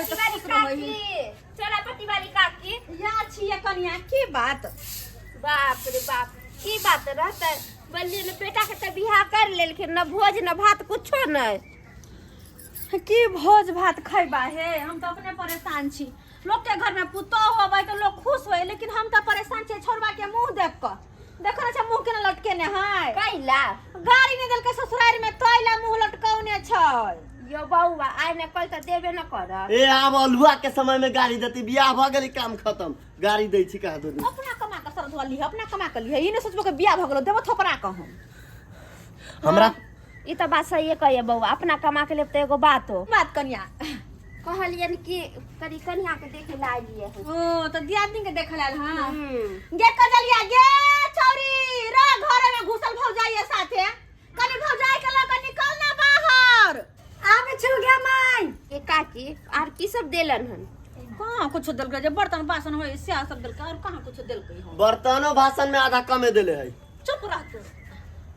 देबै तऽ खुश रहै है। चोरापट्टी वाली काकी। या छियै कनिया, की बात? बाप रे बाप, की बात रहतै? बोललियै ने, बेटा के तऽ बियाह कर लेलखिन, न भोज न भात, कुछो नहि। की भोज भात खैबा हे, हम तऽ अपने परेशान छी। लोक के घर में पुतोह होबै तऽ लोक खुश होय, लेकिन हम तऽ परेशान छियै छोड़बा के मुंह देख कऽ। देखो ने छै मुंह केना लटकेने है। कैला? गाड़ी नहि देलकै ससुरारि में, तैला मुंह लटकौने छै। यो बौआ, आइ ने कल तऽ देबे न करत। ए, आब अल्हुआ के समय में गाड़ी देती, बियाह भऽ गेली, काम खत्म, गाड़ी दै छी कहाँ दू दिन। अपना कमा कऽ सरधुआ लिह, अपना कमा कऽ लिह। ई नहि सोचबो कि बियाह भऽ गेलो, देबो थोपरा कऽ हम। हमरा ई तऽ बात सहिए कहैए बौआ, अपना कमा के लेब तऽ एगो बात हो। बात कनिया। कहलियनि कि कनि कनिया के देखे ला एलियै हन। ओ तऽ दियादनी के देखल आयल। हाँ। हम्म। गे कजलिया, गे छौरी, रह घरे में घुसल भौजाइये साथे। कनि भौजाई के लऽ कऽ निकल ना बाहर। आबै छौ गे माय। ए काकी, आर की सब देलन हन? कहाँ कुछो देलकै? जे बर्तन बासन होय सएह सब देलकै, और कहाँ कुछो देलकै हन। बर्तनो भाषण में आधा कमे देले है। चुप रह तू।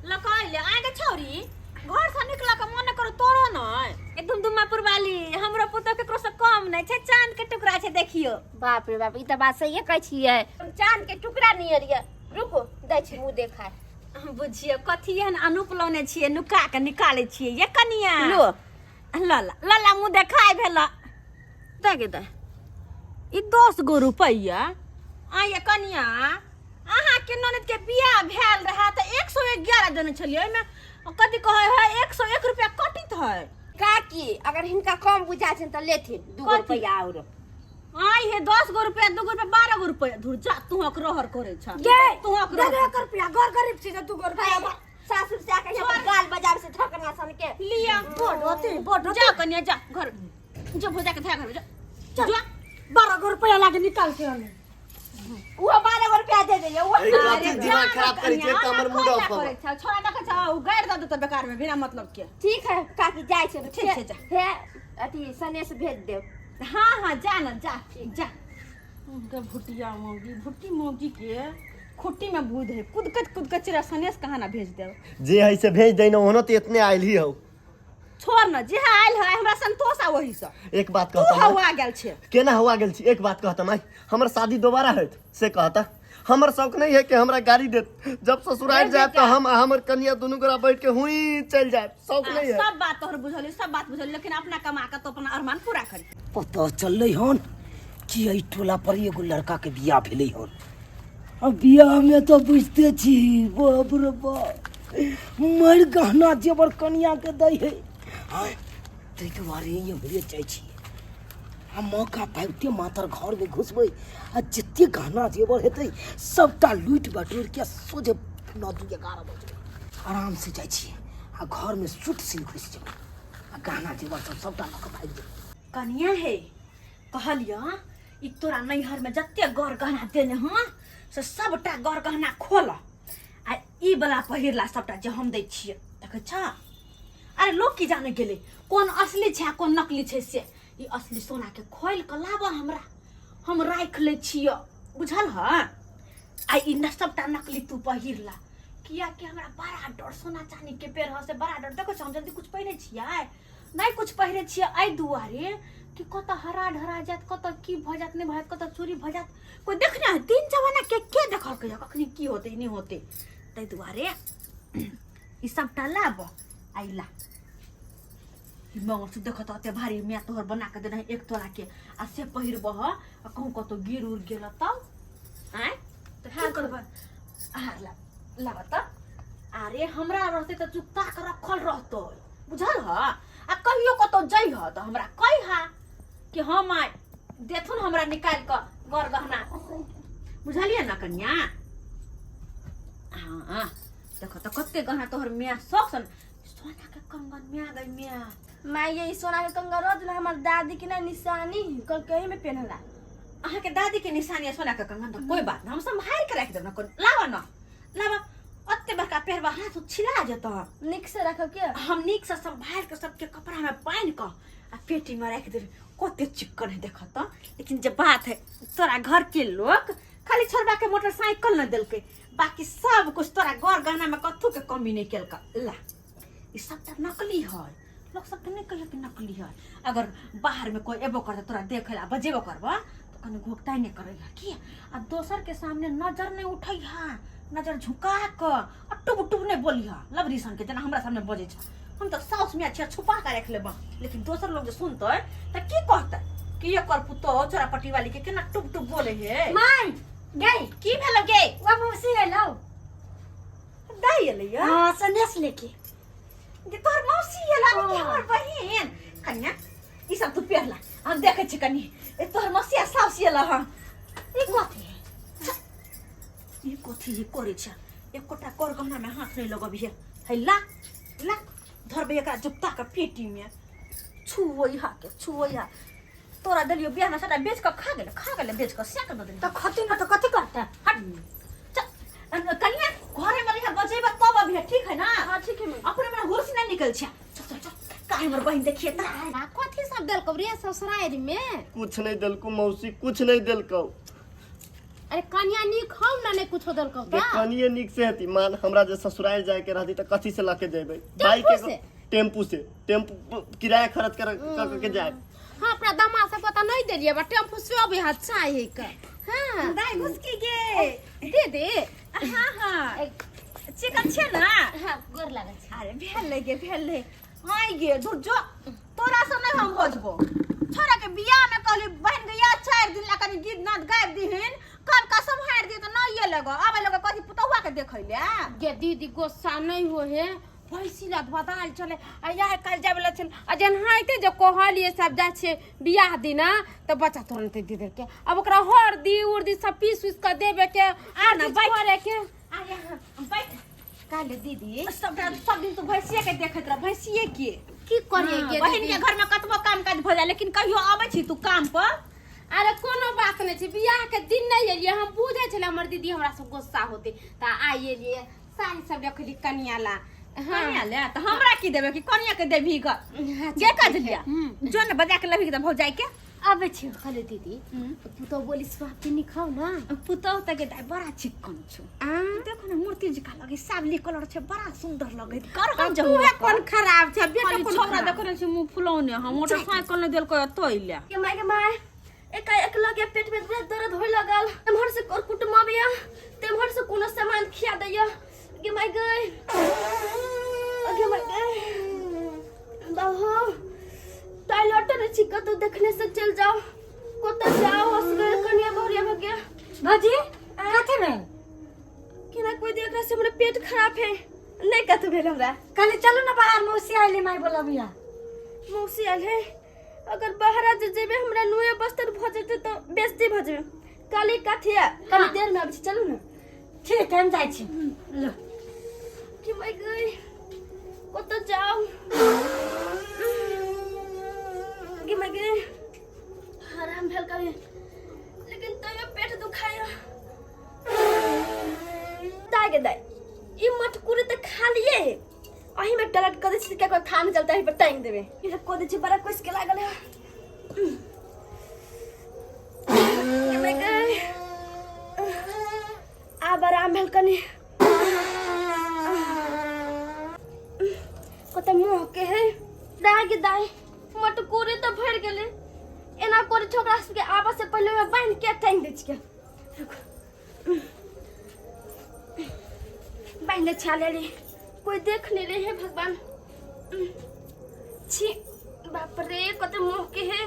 लकाइ ले आगे छौरी, घर से निकला के मन करो तोरो नै। ए दुमदुमापुर वाली, हमरो पुतोह केकरो से कम नै छै, चांद के टुकड़ा छै, देखियो। बाप रे बाप, ई तऽ बात सहिए कहै छियै, हम चांद के टुकड़ा नियर ये। रुकू, दै छी मुँह देखाय। बुझियो कथी एहन अनूप लौने छियै, नुका के निकालै छियै ये कनिया। लो। लला लला मुँह देखाय भेल। दे गे दे, ई 10 गो रुपैआ। आ ये कनिया, अहाँके ननद के बियाह भेल रहे तऽ 111 देने छलियै, ओहिमे कथी कहै है, 101 रुपया कटित है। काकी, अगर हिनका कम बुझा छनि तऽ लेथिन 2 गो कथी? रुपैआ औरो। आइ हे, 10 गो रुपया, 2 गो रुपया, 12 गो रुपया। धुर जा, तू हक रहर करै छ। गे तू हक दे दे रहर। एक रुपया, घर गरीब छी जे 2 गो रुपया। सासुर से आके यहाँ पर गाल बजाबै से ठकना सन के। लिया। बड अथी, बड। जा कनिया, जा घर जो, भौजा के धरा घर में जा जा। 12 गो रुपया लागे निकाल के अने। उहो 12 गो रुपया दे दैया उहो। ए, कथी दिमाग खराब करै छै? तऽ हमर मूड ऑफ करै छ छोड़ा, देखै छ, उ गारि दऽ देतौ बेकार में, बिना मतलब के। ठीक है काकी, जाइ छै। ठीक छै, जा। हे, अथी सनेस भेज देब। हाँ, जा न, जा जा। उनका भुटिया मौगी, भुट्टी मौगी के खुट्टी में बुध है, कुदकत कुदकत चिरा सनेस कहाँ ना भेज देब। जे है से भेज दै न, ओहनो तऽ इतने आयल ही हौ। छोड़ न, जे आयल है हमरा संतोष आ वही से। एक बात तू कहता माय। हवा गेल छे। केना हुआ गेल छी? एक बात कहता माय, हमर शादी दोबारा होत से कहता। हमर शौक नहीं है कि हमरा गाड़ी देत। जब ससुराल जाए तो हम आ हमर कनिया दुनू गोरा बैठ के हुई चल जाए, शौक नहीं है। सब बात तोहर बुझल, सब बात बुझल, लेकिन अपना कमा के तो अपना अरमान पूरा करी। पता चललै हन कि एहि टोला पर एगो लड़का के बियाह भेलै हन। आ बियाह में तो बुझते छी, बाप रे बाप, मर गहना जेवर कनिया के दै है। आँय, ताहि दुआरे एम्हरे जाइ छी आ मौका पाबिते मातर घर में घुसबै आ जते गहना जेवर हेतै सबटा लूटि बटोरि के सोझे 9 2 11 बजबै। आराम से जाइ छी आ घर में सुट सिन घुसि जेबै आ गहना जेवर सब सबटा लऽ कऽ भागि जेबै। कनिया हे, कहलिया ई तोरा नैहर में जते गर गहना देने हँ से सबटा गर गहना खोल आ ई वाला पहिरला, सबटा जे हम दै छियै, देखै छ। अरे लोग की जाने गेलै कोन असली छै आ कोन नकली छै से। ई असली सोना के खोलि कऽ लाबऽ हमरा, हम राखि लै छियै, बुझल ह? आ ई न सबटा नकली तू पहिरला, कियाकि हमरा बड़ा डर सोना चानी के पेड़ से बड़ा डर। देखै छ, हम जल्दी कुछ पहिरै छियै नहि, कुछ पहिरै छियै एहि दुआरे कि कतऽ हरा ढरा जायत, कतऽ की भऽ जायत, नहि भऽ जायत, कतऽ चोरी भऽ जायत, कोइ देखने है? दिन जमाना के के देखलकै हँ, कखनी की होतै नहि होतै। ताहि दुआरे ई सबटा लाब आ ई ला, ई मंगलसूत्र देखऽ तऽ, एते भारी माय तोहर बना कऽ देने है 1 तोला के, आ से पहिरबह आ कहूँ कतौ गिर उर गेल तब आँय तऽ की करबै? हार ला, लाब तऽ। अरे हमरा रहतै तऽ चुपता के रखल रहतै, बुझल ह? आ कहियो कतौ जइह तऽ हमरा कहिहा कि हम आइ देथुन हमरा निकालि कऽ गर गहना, बुझलियै ने कनिया? हाँ, देखो तऽ कते गहना तोहर माय शौक सन सोना के कंगन। माय गई माय। माय ये, ई सोना के कंगन रोज ना हमर दादी के ना निशानी कल कहीं में पेनहला। अहाँके दादी के निशानी है सोना के कंगन, तऽ कोई बात ना, हम सम्हारि के राखि देब ना। कोनो लाबऽ न, लाबऽ। ओते बड़का पेरबा हाथ छिला जेतऽ। नीक से रखब के। हम नीक से सम्भाल के सबके कपड़ा में बान्हि कऽ आ पेटी में राखि देबै। कते चिक्कन है देखऽ तऽ। लेकिन जे बात है, तोरा घर के लोक खाली छोड़बा के मोटरसाइकिल न देलकै, बाकी सब कुछ तोरा गर गहना में कथू के कमी नहीं केलक। ला, ई सबटा नकली है, लोग सबके नहीं कहियो कि नकली है। अगर बाहर में कोई एबो करते तोरा देखे ला बजेबो करबा तो कनी घोकताई नहीं करे है की आ दोसर के सामने नजर नहीं उठै है, नजर झुका के आ टुब टुब नहीं बोली है लबरी सन के, जना हमरा सामने बजै छ। हम तो साउस में अच्छा छुपा के रख लेब, लेकिन दोसर लोग जे सुनतै त की कहतै कि एकर पुतोह चोरापट्टी वाली के केना टुब टुब बोले है। माई गई की भेल गे? वो मौसी एलौ। दाई एलै या? हां, सनेस लेके। जे तोहर मौसी एला कि हमर बहिन? कन्या ई सब तू पेरला, हम देखै छी कनी। ए तोहर मौसी आ साउस एला। हां ई कथी? ई कथी जे करै छ? एकोटा कर गहना में हाथ नहीं लगबिहे। है ला ला धरबे एकरा जुत्ता के पेटी में, छुओ इहा के छुओ इहा। तोरा देलियो बियाह में सबटा बेच के खा गेल, खा गेल बेच के सैक दऽ देलियो। त खती न त कथी करता? हट चल कन्या घरे में रहिया, बजेबा तब अभी, ठीक है ना? हाँ ठीक है। अपने मने होश नहीं निकल छ। चल चल चल काहे हमर बहिन देखिए त। आ कथी सब देलकौ रे ससुरारि में? कुछ नहीं देलको मौसी, कुछ नहीं देलको। अरे कन्या नीक हौ ना, नहीं कुछो देलकौ गे त? कनिए नीक से हती मान, हमरा जे ससुराल जाए के रहती त कथी से लके जेबै? बाइक टेम्पू से? टेम्पू से, टेम्पू किराया खर्च कर कर के जाए। हाँ अपना दामा से पता नहीं देलिए बा, टेम्पू से अभी हाथ चाहे के। हाँ दाई घुसकी गे दे दे। हाँ हाँ चिकन छे ना? हाँ गोर लागल छै। अरे भेल गे भेल, आइ गे दूर जो, तोरा से नहीं हम बजबो। छोरा के बियाह में कहली बहन के या 4 दिन ला कनी गीत नाद गाबि दिहिन, कन कसम हारि दिए त नहीं ये लगो आबे लगो कथी पुतहुआ के देखै ले। गे दीदी गुस्सा नहीं हो है, भैंसी लत बदाल चले आ यार कल जाबे ला चल आ जन हाइते जो कहलिए सब जा छे बियाह दिना त बच्चा तुरंत दे दे के। अब ओकरा हरदी उर्दी सब पीस उस के देबे के आ ना बैठ। करे के। अरे हाँ बैठ। काले दीदी सबटा सब दिन तू भैंसिए के देखैत रह, भैंसिए के की करे गे बहिन दीदी? के घर में कतबो काम काज भऽ जाए लेकिन कहियो आबै छी तू काम पर? अरे कोनो बात नहीं छै, बियाह के दिन नहीं एलिए हम, बुझै छलै हमर दीदी हमरा से गुस्सा होते त आइ एलिए साड़ी सब रखली कनिया ला। हाँ। कनिया ले त हमरा की देबे कि कनिया के देबही ग? गे कजलिया जो ने बजा के लबही त भौजाई के आबै छी। कहले दीदी पुतोह बोली स्वाद नहीं खाओ ना। पुतोह त के दाइ बड़ा चिकन छौ, आ देखो ना मूर्ति जी का लगे सावली कलर छै, बड़ा सुंदर लगे कर हम तू जब है कोन खराब छै बेटा, खाली कोन छोरा खराब? देखो ने छै मुंह फुलौने, हम मोटरसाइकिल ने देलकै तोइले। के माय के माय एकाएक लगे पेट में बड़ा दर्द होय लगल, एम्हर से कर कुटुम आबिया तेम्हर से कोनो सामान खिया दैया। गे माय गए गे माय गए बाबू टॉयलेट नहीं छी कतौ देखने से चल जाओ, कतौ जाओ असगर कनिया बहुरिया भ गया। भौजी कथी भेल? केना कोई देख रहा से हमरा पेट खराब है नहीं कतौ भेल हमरा। कहली चलू ना बाहर, मौसी आइली माई बोलबिया। मौसी आयल है, अगर बाहर जे जेबे हमरा नुए बस्तर भ जेते तो बेइज्जती भ जेबे। काली काथिया काली देर में आबै छी, चलू ना। ठीक है हम जाइ छी। लो कि मैं गई कतौ जाओ कि मैं गई आराम भेल करी, लेकिन तैयो पेट दुखाया। दाई गे दाई ई मटकुरी त खा लिए, अही में टलट क दै छी केकरो थान चलता है पर टांग देबे। ई को दै छी बड़ा कुछ के लागल है। कि मैं गई आब आराम भेल कनी। कत मुँह के है दाई गे दाई मटकुरी त भरि गेलै। एना करे छोकरा सबके आबऽ से पहिले ओहिमे बान्हि के टांगि दै छियै। बान्हि दै छियै रे, कोई देख नहीं रहे है भगवान। छी बाप रे कते मुँह के है,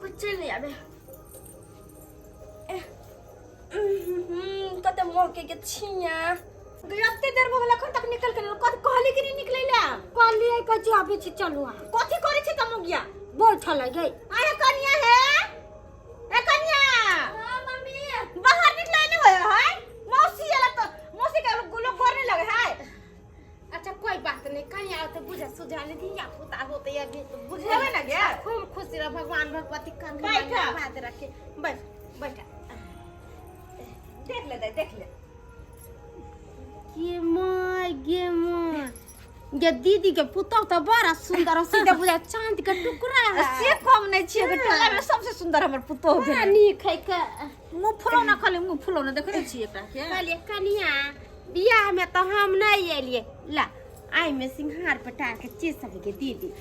कुछ चलि नहीं आबे। कते मुँह के छिया। एते देर भऽ गेल अखन तक निकल के कथी कहली कि नहीं निकलै ला? कहलियै कहै छी आबै छी चलू अहाँ। कथी करै छी त मुगिया? बैठल है गई। अरे कनिया हे, ए कनिया। हां मम्मी बाहर निकलै नहीं होय है, मौसी एला त मौसी के लोग गोर नहीं लगे है। अच्छा कोई बात नहीं, कहीं आओ तो बुझा सुझा ले धिया पुता होते अभी तो बुझेबे ना गे। खूब खुशी रह, भगवान भगवती कंठ बैठा। बात रखे। बैठ बैठा देख ले दाई देख ले। के माय गे माय गे दीदी के पुतोह तो बड़ा सुंदर सीधा बुझा चांद के टुकड़ा है। से कम नहीं छियै गे, टोला में सबसे सुंदर हमर पुतोह बड़ा भेलै। नीक है के। मुंह फुलौना खाली मुंह फुलौना देखै छियै एकरा के। कहलिए कनिया बियाह में तो हम नहीं एलिए ला आई में सिंहार पटार के चीज सब के दीदी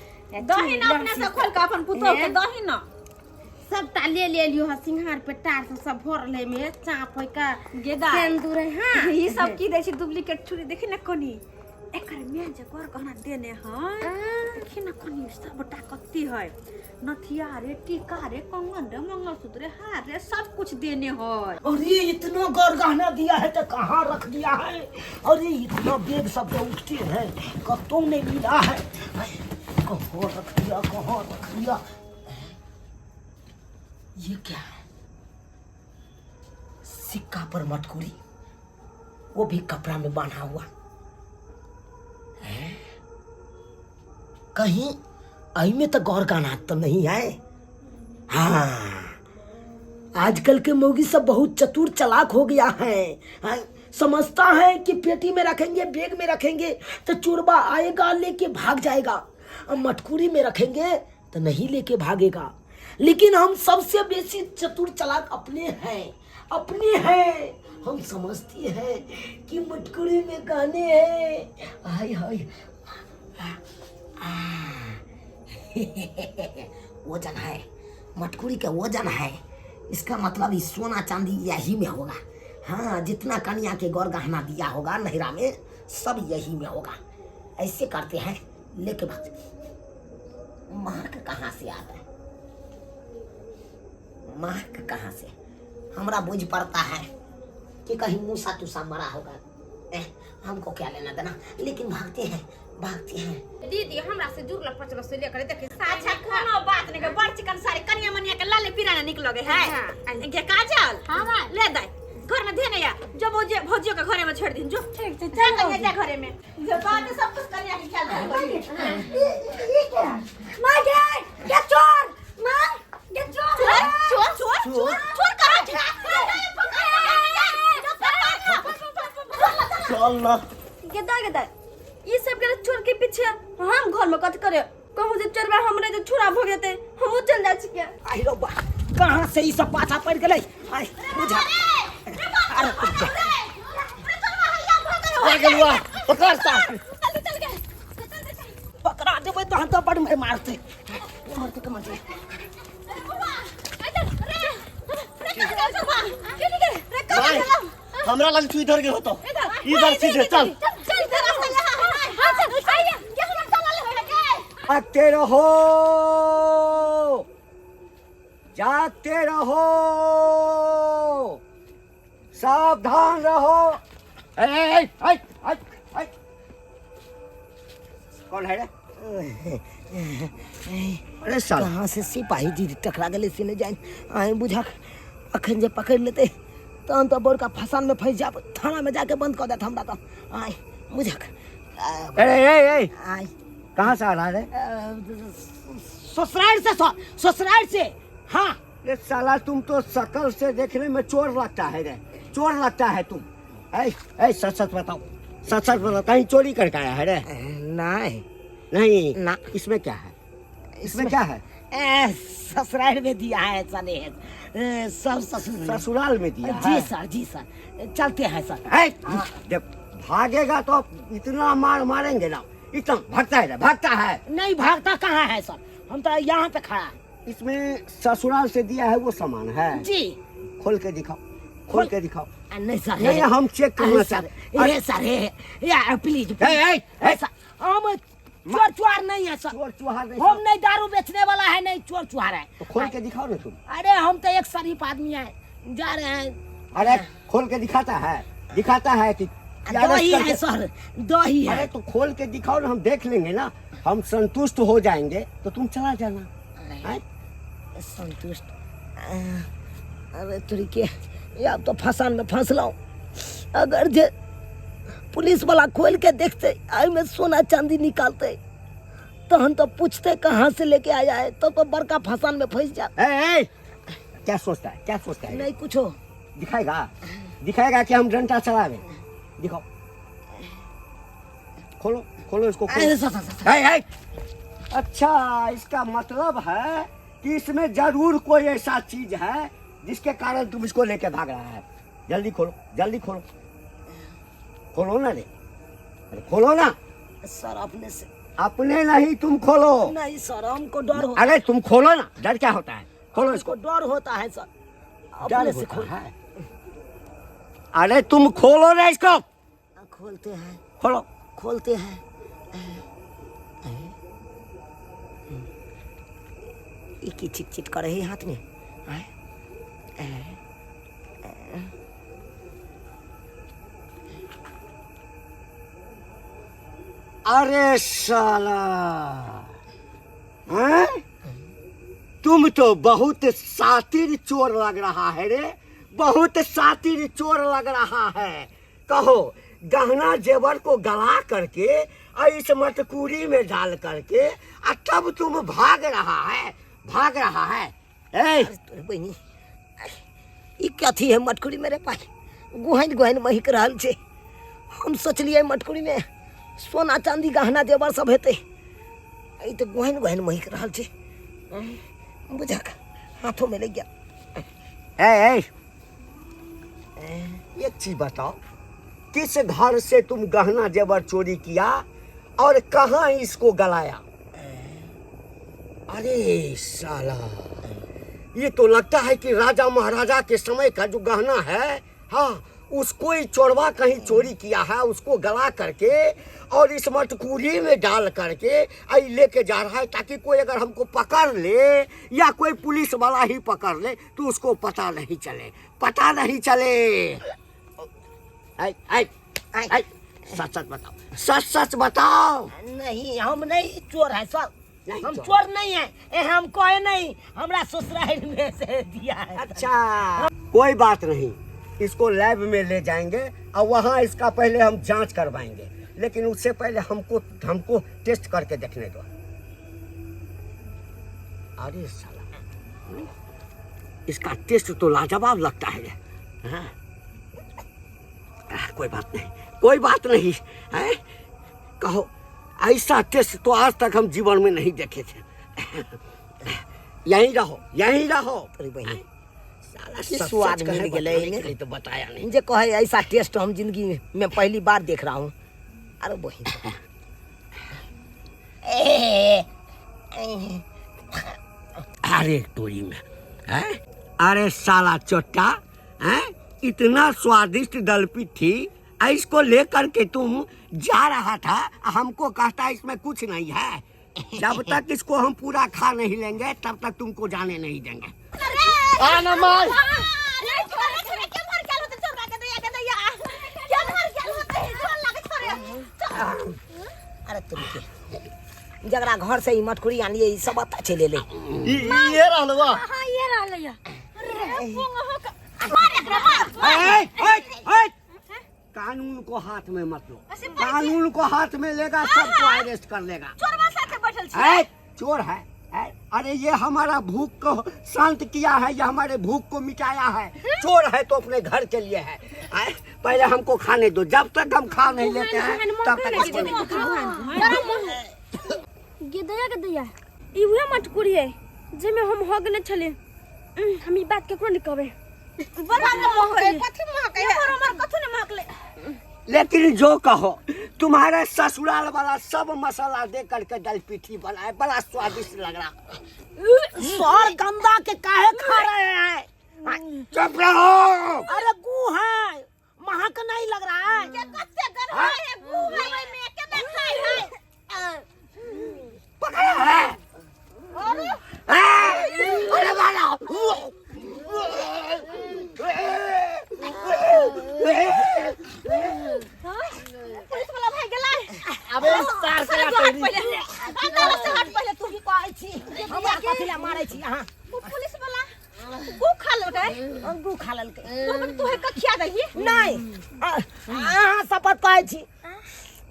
दही ना अपने से खोल के अपन पुतोह के दही ना सबटा ले ले लियो हा सिंहार पेटार से सब भरल है में चाप है का गेदा सिंदूर है हाँ ई सब की दै छै डुप्लीकेट छुरी देखी ना कोनी एकर में जे कर गहना देने है देखी ना कोनी सबटा कत्ती है नथिया रे टीका रे कंगन रे मंगलसूत्र रे हार रे सब कुछ देने है। अरे इतना गौर गहना दिया है तो कहाँ रख दिया है? अरे इतना बैग सब तो उठते हैं, कतों नहीं मिला है। कहाँ रख दिया, कहाँ रख दिया? ये क्या है? सिक्का पर मटकुरी, वो भी कपड़ा में बांधा हुआ है। कहीं आई में तो गौर गहना तो नहीं है। हाँ, आजकल के मोगी सब बहुत चतुर चालाक हो गया है। हाँ, समझता है कि पेटी में रखेंगे, बैग में रखेंगे तो चोरबा आएगा लेके भाग जाएगा, और मटकुरी में रखेंगे तो नहीं लेके भागेगा। लेकिन हम सबसे बेसी चतुर चालाक अपने हैं, अपने हैं। हम समझते हैं कि मटकुरी में गाने हैं। हाय हाय, वजन है मटकुरी का, वजन है। इसका मतलब इस सोना चांदी यही में होगा। हाँ, जितना कन्या के गौर गहना दिया होगा नहिरा में, सब यही में होगा। ऐसे करते हैं लेके भाग। महक कहाँ से आता है? महक कहाँ से? हमरा बुझ पड़ता है कि कहीं मूसा तुसा मरा होगा। हमको क्या लेना देना, लेकिन भागते हैं, भागते हैं। दीदी हमरा से जुगला पचला से लेकर देखे। अच्छा कोनो बात नहीं, बड़ चिकन सारी कनिया मनिया के लाले पिराना निक लगे है। हाँ। के काजल हाँ। ले दाई घर में धे नहीं या जो भौजी भौजियो के घरे में छोड़ दिन जो। ठीक छै, जा चल कनिया जा घरे में जो बात सब कुछ कनिया के ख्याल रखो। ये क्या? मार गे के चोर, मार के चोर, चोर चोर चोर चोर करा। चल ना गेदा गेदा ई सब के चोर के पीछे हम घर में कथी करे? कहूँ जे चोरबा हमरे जे छुरा भोग जेते, हमहूँ चल जाइ छिके। आई रो बा, कहाँ से ई सब पाछा पड़ गेलै? आई बुझा, अरे बुझा आ गेलुआ पकड़ साथ पकड़ा देबै तहन तो बड़ मारते मारते के मारते। भाई हमरा लग तू इधर के होतो, इधर सीधे चल। जागते रहो, जागते रहो, सावधान रहो। ए, ए, ए, ए, ए, कौन है रे? अरे साला कहाँ से सिपाही जी टकरा गेलै से नहि जानि। आइ बुझक अखन जे पकड़ि लेतै तहन तऽ बड़का फसान में फंसि जाब, थाना में जाके बंद कऽ देत हमरा तऽ। आइ बुझक। ए, ए, ए, आइ कहाँ से आ रहा है रे? ससुराल से सर, ससुराल से। हाँ ये साला तुम तो शकल से देखने में चोर लगता है रे, चोर लगता है तुम। ऐ ऐ सच सच बताओ, सच सच बताओ, कहीं चोरी करके आया है रे? नहीं नहीं ना। इसमें क्या है? इसमें क्या है? ए, ससुराल में दिया है सने, सब ससुर ससुराल में दिया जी है। सर, जी सर, चलते हैं सर। ऐ, जब भागेगा तो इतना मार मारेंगे ना, इतना भागता है रे, भागता है। नहीं भागता कहाँ है सर, हम तो यहाँ पे खड़ा है। इसमें ससुराल से दिया है वो सामान है जी। खोल के दिखाओ, खोल के दिखाओ। नहीं सर, नहीं, हम चेक करना अरे सर, चाहते हैं। ए सर, ए या please, A, A, A. Sir, हम चोर चुहार नहीं है सर, चोर चुहार नहीं हम सर। नहीं दारू बेचने वाला है, नहीं चोर चुहार है। तो खोल के दिखाओ ना तुम। अरे हम तो एक शरीफ आदमी है, जा रहे हैं। अरे खोल के दिखाता है, दिखाता है कि दही है सर, दही है। अरे तो खोल के दिखाओ ना, हम देख लेंगे ना, हम संतुष्ट हो जाएंगे तो तुम चला जाना। हैं? संतुष्ट? अरे तुरी के या तो फसान में फंसलौ। अगर जे पुलिस वाला खोल के देखते आई में सोना चांदी निकालते तहन तो पूछते कहाँ से लेके आया है, तब तो बड़का फसान में फंस जा। ए, ए, क्या सोचता है, क्या सोचता है? नहीं कुछ हो। दिखाएगा, दिखाएगा कि हम डंडा चला रहे। दिखाओ, खोलो, खोलो इसको, खोलो। अरे, sir, sir, sir. ए, ए, अच्छा, इसका मतलब है कि इसमें जरूर कोई ऐसा चीज है जिसके कारण तुम इसको लेके भाग रहा है। जल्दी खोलो, जल्दी खोलो, खोलो ना रे, अरे खोलो ना। सर अपने से। अपने नहीं, तुम खोलो। नहीं सर, हमको डर हो। अरे तुम खोलो ना, डर क्या होता है? खोलो इसको। डर होता है सर, डर अपने से होता खोल। है। अरे तुम खोलो ना इसको। खोलते हैं। खोलो। खोलते हैं। ई की चिट चिट करे है हाथ में? आय? अरे साला, हैं? तुम तो बहुत सातिर चोर लग रहा है रे, बहुत सातिर चोर लग रहा है। कहो, गहना जेवर को गला करके और इस मटकूरी में डाल करके और तब तुम भाग रहा है, भाग रहा है। ए तोरे बहिनी, ई कथी है मटकुरी मेरे पास? गुहन गुहन महक रहल छै। हम सोचलिए मटकुरी में सोना चांदी गहना जेवर सब हेतै, ई तऽ गुहन गुहन महक रहल छै। बुझक हाथों में लग गया। ए, ए, एक चीज बताओ, किस घर से तुम गहना जेवर चोरी किया और कहाँ इसको गलाया? अरे साला, ये तो लगता है कि राजा महाराजा के समय का जो गहना है, हाँ, उसको ही चोरवा कहीं चोरी किया है, उसको गला करके और इस मटकूरी में डाल करके आई लेके जा रहा है, ताकि कोई अगर हमको पकड़ ले या कोई पुलिस वाला ही पकड़ ले तो उसको पता नहीं चले, पता नहीं चले। आई आई आई, सच सच बताओ, सच सच बताओ। नहीं, हम नहीं चोर है सर। नहीं हम चोर। चोर नहीं है। ए, हम कहे नहीं, हमरा ससुराल में से दिया है। अच्छा, कोई बात नहीं, इसको लैब में ले जाएंगे और वहाँ इसका पहले हम जांच करवाएंगे, लेकिन उससे पहले हमको हमको टेस्ट करके देखने दो। अरे साला, इसका टेस्ट तो लाजवाब लगता है। हाँ, कोई बात नहीं, कोई बात नहीं है। कहो, ऐसा टेस्ट तो आज तक हम जीवन में नहीं देखे थे। यहीं रहो, यहीं रहो। अरे बहिनी, साला की सच स्वाद सच कहे मिल गेलै बताने एहिमे। के लिए तो बताया नहीं। जे कहे ऐसा टेस्ट हम जिंदगी में पहली बार देख रहा हूँ। अरे बहिन, अरे टोरी में है। अरे साला चोट्टा है, इतना स्वादिष्ट दलपिट्ठी इसको लेकर के तुम जा रहा था, हमको कहता है इसमें कुछ नहीं है। जब तक इसको हम पूरा खा नहीं लेंगे तब तक तुमको जाने नहीं देंगे। आना मार। अरे तुम के जकरा घर से ई मटकुरी आनिए, ई सब अतः चलि एलै। ये रहल बा। हाँ, ये रहल या। ए, ए, ए, कानून को हाथ में मत लो, कानून को हाथ में लेगा सबको अरेस्ट कर लेगा। चोरवा साथे बैठल छी। ए, चोर है, ए, अरे ये हमारा भूख को शांत किया है, ये हमारे भूख को मिटाया है। चोर है तो अपने घर के लिए है। ए, पहले हमको खाने दो, जब तक हम खा नहीं लेते हैं तब तक इसको नहीं। गेदैया गेदैया, ई उहे मटकुरी है जेमे हम हगने छले। हम ई बात केकरो नहीं कहबे। बड़ा महकै, कथी महकै? हमर कथू ने महकले। लेकिन जो कहो, तुम्हारे ससुराल वाला सब मसाला दे करके दल पिठी बनाए, बड़ा स्वादिष्ट लग रहा। सर गंदा के काहे खा रहे हैं? चुप रहो। अरे गू है, महक नहीं लग रहा है। के कते गरहा है, गू है ओइ में के देखाय है। पकड़ा है। अरे अरे वाला। पुलिस वाला भाग गेलै। अबे सार साला के जो हट पहिले, अंदर से हट पहिले तू। की कहै छी? हमरा कथी लए मारै छी अहाँ? उ पुलिस वाला गू खा लेलकै। गू खा लेलकै। तू है कखिया दही। नहीं, अहाँ शपथ कहै छी।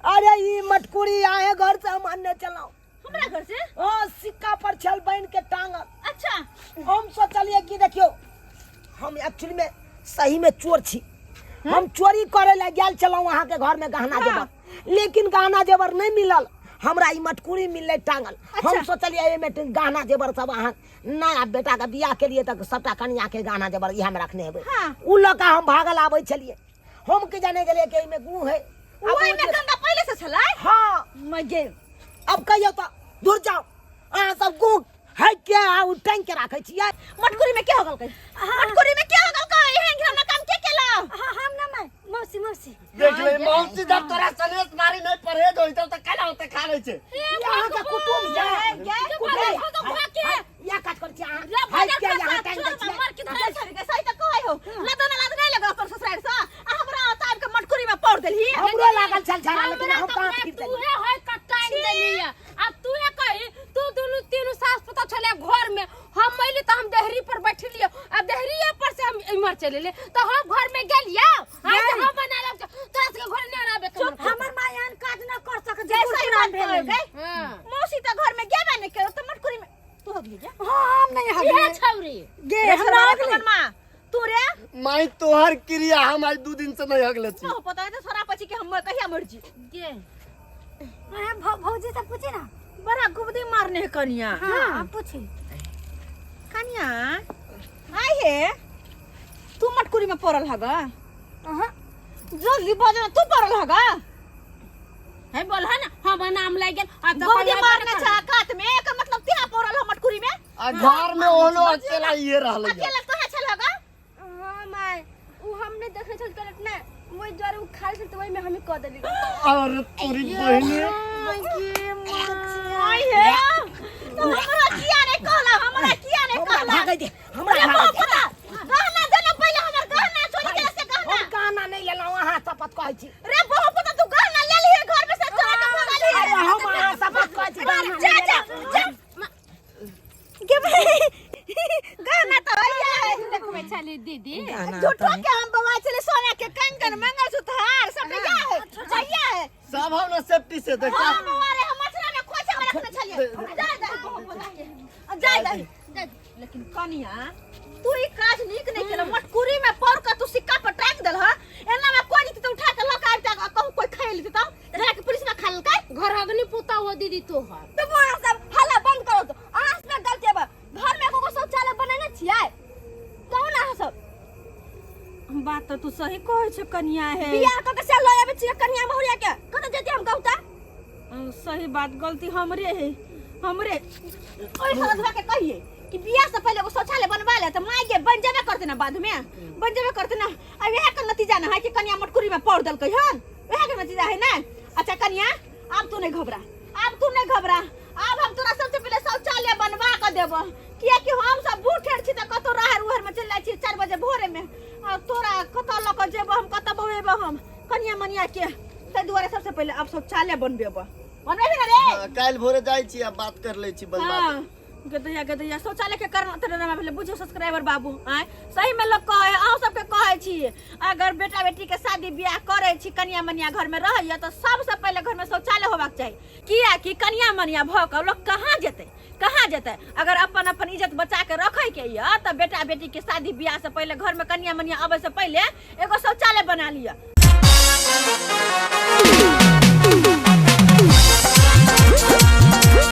अरे ई मटकुरी आहे घर से हम आनने चलाऊ। हमरा घर से? ओ सिक्का पर छल बन के टांगल। अच्छा। हम सोचलिए कि देखियो, हम एक्चुअली में सही में चोर छी। हम चोरी करे ला गेल छलहुँ अहाँ के घर में गहना जेवर, लेकिन गहना जेवर नहीं मिलल। हमरा ई मटकुरी मिललै टांगल। हम सोचलिए एहिमे गहना जेवर सब अहाँ नया बेटा के बियाह के लिए तक सबटा कनिया के गहना जेवर इएह में रखने हेबै। हाँ। उ लऽ कऽ हम भागल आबै छलियै। हम की जाने गेलियै कि एहिमे गू है। ओहि में गंदा पहिले से छलै। हाँ मगे अब कहियो तो दूर जाओ, अहाँ सब गुक है के आ उ टांग के राखै छियै। मटकुरी में के हो गल? मटकुरी में के हो गल? का एहन घिनौना काम के केला? हाँ, हम ना मैं मौसी मौसी देख ले मौसी, जब तोरा सनेस मारी नहीं परहेज होई त केना होते खा लै छै। अहाँ के कुटुम ये या काज करै छियै अहाँ है के यहाँ टांग दै छियै। मर के धरे छड़ के सही त कहै हो, लदन लद नहीं लगल अपन ससुराल से आ हमरा ताब के मटकुरी में पौड़ देलही। हमरो लागल छल झड़ा, लेकिन हम कहाँ फिर तू देलियै। हे होय कटाइन देली। अब तू हे कही, तू दुनू तीनू सास पुता छले घर में, हम मैली तो हम देहरी पर बैठलियो, अब देहरी पर से हम इमर चले ले तो हम घर में गेलियो। हाय तो हम बना लब तोरा के घर नहीं आबे के। हमर माय एहन काज न कर सके जे जैसा ही कुरकुरान बात भेलै। गए। हां मौसी त घर में गेबे नहीं करो त मटकुरी में तू हो गेली। हाँ, हम नहीं इहे हगले छौरी गे, रे हमरा हमरा हगले। मां तू रे माई तोहर क्रिया, हम आज 2 दिन से नहीं हगले छी। हो पता है तो छोरा पची के हम कहिया मर जी गे। अरे भौजी से पूछी ना। बड़ा गुबदी मारने है कनिया। हाँ आप पूछी कनिया आइ हे, तू मटकुरी में पड़ल हगा? अहाँ जल्दी बजना, तू पड़ल हगा? हे बोल है ना, हम नाम लागि गेल आ तो गुबदी मारने छ कात में, एकर मतलब तिहा पड़ल ह मटकुरी में। आ घर में ओनो अकेला ये रहलै। अकेला कहाँ छल हगा? हाँ my, उ हम नहीं देखने छल टॉयलेट ना, वही द्वारे उ खाली छल त वही में हम कह देली। और तोरी बहिनी आइ हे, तो हमरा किया नहीं कहला? हमरा किया नहीं हमरा कहला? भागै दे, हमरा रे भागै दे। पता गहना देना पहिले, हमर गहना चोरी गेल से गहना। हम गहना नहीं लेलहुँ, अहाँ शपथ कहै छी। रे बहु पुता, तू गहना ले लिहे घर में से चोरा के भगा लिहे। अरे हम अहाँ शपथ कहै छी, गहना जा नहीं जा लेलहुँ। जा गे भाई, गहना तो भैया है। देखबै छली दीदी। गहना झूठो के हम बवा चले सोना के कंगन मंगलसूत्र हार सब भैया है, भैया है। सब हम ना सेफ्टी से देखा। हां बवा रे, हम मछरा में खोसे में रखने छलिए। जा जा बहु पुता, जा जा जा। लेकिन कनिया तू ई काज नीक नहीं केला। मटकुरी में पड़ के तू सिक्का पर टांग देल ह, एना में कोई नहीं तो उठा के लक आबि त कहूं कोई खाइ लेते त जरा के पुलिस में खा लेलकै। घर अग्नि पुता हो दीदी तोहर। तो अहाँ सब हल्ला बंद करो, तो अहाँ सब गलती बा। घर में एगो शौचालय बनेने छियै, कहू ना अहाँ सब। बात तो तू सही कहै छ कनिया है। बियाह कऽ के से लऽ आबै छियै कनिया बहुरिया के, कतऽ जेतै हम कहू तऽ? सही बात, गलती हमरे है, हमरे। ओइ हरदवा के कहिए कि बियाह से पहले एगो शौचालय बनवा ले त माय के बन जेबे करते ना, बाद में बन जेबे करते ना। अब इएह के नतीजा ना है कि कनिया मटकुरी में पौड़ देलकै हन, इएह के नतीजा है ना। अच्छा कनिया, आब तू नहीं घबरा, आब तू नहीं घबरा, आब हम तोरा सबसे पहले शौचालय बनवा के देबो, कियाकि हम सब बूढ़ ठेर छी त कतौ राहर उहर में चलि जाइ छी 4 बजे भोरे में, आ तोरा कतऽ लऽ कऽ जेबो हम, कतऽ बौएबो हम कनिया मनिया के, ताहि दुआरे सबसे पहले आब शौचालय बनबेबो। बनबेबी ना रे? हाँ, काल्हि भोरे जाइ छी आ बात कर लै छी बनबा हाँ, गदैया गदैया शौचालय के कारण अतरे रमा भेलै। बुझियौ सब्सक्राइबर बाबू, आँय सही में लोग कहै, अहूँ सबके कहै छी, अगर बेटा बेटी के शादी बियाह करै छी, कनिया मनिया घर में रहैया तऽ सबसे पहिले घर में शौचालय होबाक चाही, कियाकि कनिया मनिया भऽ कऽ लोग कहाँ जेतै, कहाँ जेतै? अगर अपन अपन इज्जत बचा के रखै के यऽ तऽ बेटा बेटी के शादी बियाह से पहिले घर में कनिया मनिया अबै से पहिले एगो शौचालय बना लिअ।